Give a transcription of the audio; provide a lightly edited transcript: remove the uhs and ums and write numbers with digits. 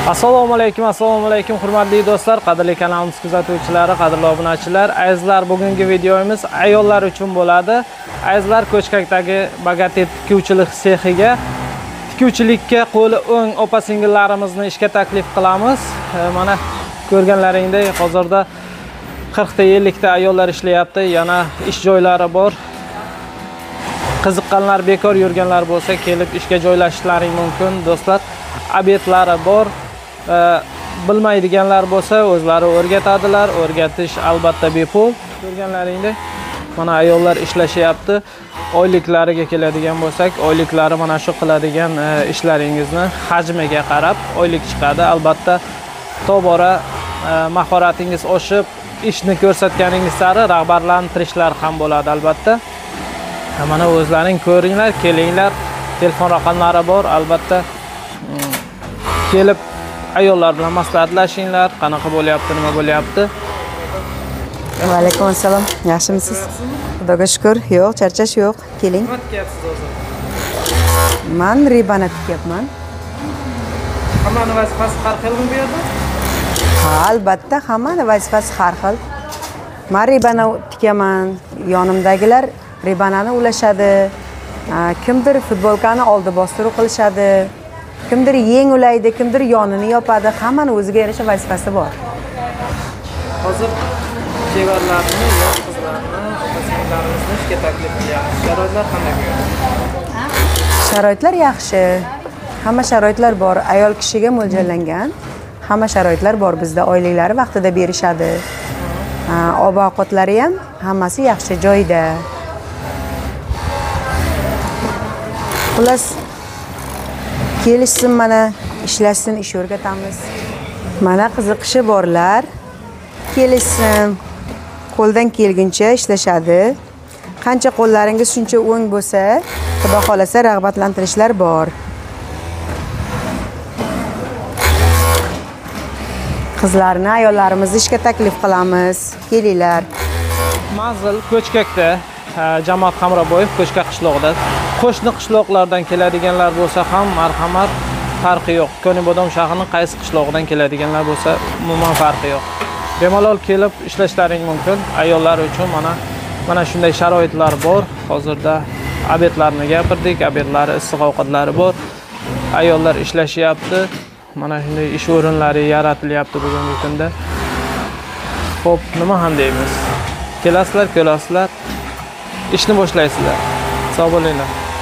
Assalomu alaykum, assalomu alaykum hurmatli do'stlar, qadrli kanalimiz kuzatuvchilari, qadrli obunachilar. Azizlar, bugungi videomiz ayollar uchun bo'ladi. Azizlar, Ko'chkakdagi Bogatir tikuvchilik sexiga tikuvchilikka qo'li o'ng opa-singillarimizni ishga taklif qilamiz. Mana ko'rganlaringdek hozirda 40 ta 50 ta ayollar ishlayapti, yana ish joylari bor. Qiziqqanlar, bekor yurganlar bo'lsa kelib ishga joylashishlaring mumkin do'stlar. Obedlari bor. Bilmaydiganlar bo'lsa o'zlari o'rgatadilar. O'rgatish albatta bepul. Ko'rganlaringdek mana ayollar ishlashyapti. Oyliklariga keladigan bo'lsak, oyliklari mana shu qiladigan ishlaringizni hajmiga qarab oylik chiqadi. Albatta tobora mahoratingiz oshib, ishni ko'rsatganingiz sari rag'batlantirishlar ham bo'ladi albatta. Mana o'zlaring ko'ringlar, kelinglar. Telefon raqamlari bor, albatta kelib ayollar bilan maslahatlashinglar, qanaqa bo'lyapti, nima bo'lyapti. Va alaykum assalom. Yaxshimisiz? Xudoga shukr. Yo'q, charchash yo'q. Keling. Nima tikyapsiz hozir? Men ribana tikyapman. Hammani vazifasi har xilmi bu yerda? Ha, albatta, hammani vazifasi har xil. Men ribana tikaman, yonimdagilar ribanani ulashadi. Kimdir futbolkani oldi bostiruv qilishadi. Kimdir yeng ulaydi, kimdir yonini yopadi. Hammani o'ziga yarasha vazifasi bor. Hozir chevarlarni, yosh qizlarni, opa-singillarimizni ishga taklif qilyapmiz. Sharoitlar qanday bu yerda? Sharoitlar yaxshi. Hamma sharoitlar bor. Ayol kishiga mo'ljallangan hamma sharoitlar bor bizda. Oyliklari vaqtida berishadi. Ob-ovqatlari ham hammasi yaxshi joyida. Xullas, kelishsin, mana ishlashsin, ish o'rgatamiz. Mana qiziqishi borlar kelishsin, qo'ldan kelguncha ishlashadi. Qancha qo'llaringiz shuncha o'ng bo'lsa, Xudo xolasa rag'batlantirishlar bor. Qizlarni, ayollarimizni ishga taklif qilamiz. Kelinglar. Manzil Ko'chkakda, Jamoat Hamroboyev, Ko'chkak qishlog'ida. Qo'shni qishloqlardan keladiganlar bo'lsa ham marhamat, farqi yo'q. Konibodom shahrining qaysi qishlog'idan keladiganlar bo'lsa umuman farqi yo'q. Bemalol kelib ishlashlaring mumkin. Ayollar uchun mana shunday sharoitlar bor. Hozirda obedlarni gapirdik, obedlari, issiq ovqatlari bor. Ayollar ishlashyapti. Mana shunday ish o'rinlari yaratilyapti bugungi kunda. Xo'p, nima ham deymiz? Kelasizlar, ko'rasizlar, ishni boshlaysizlar. Sog' bo'linglar.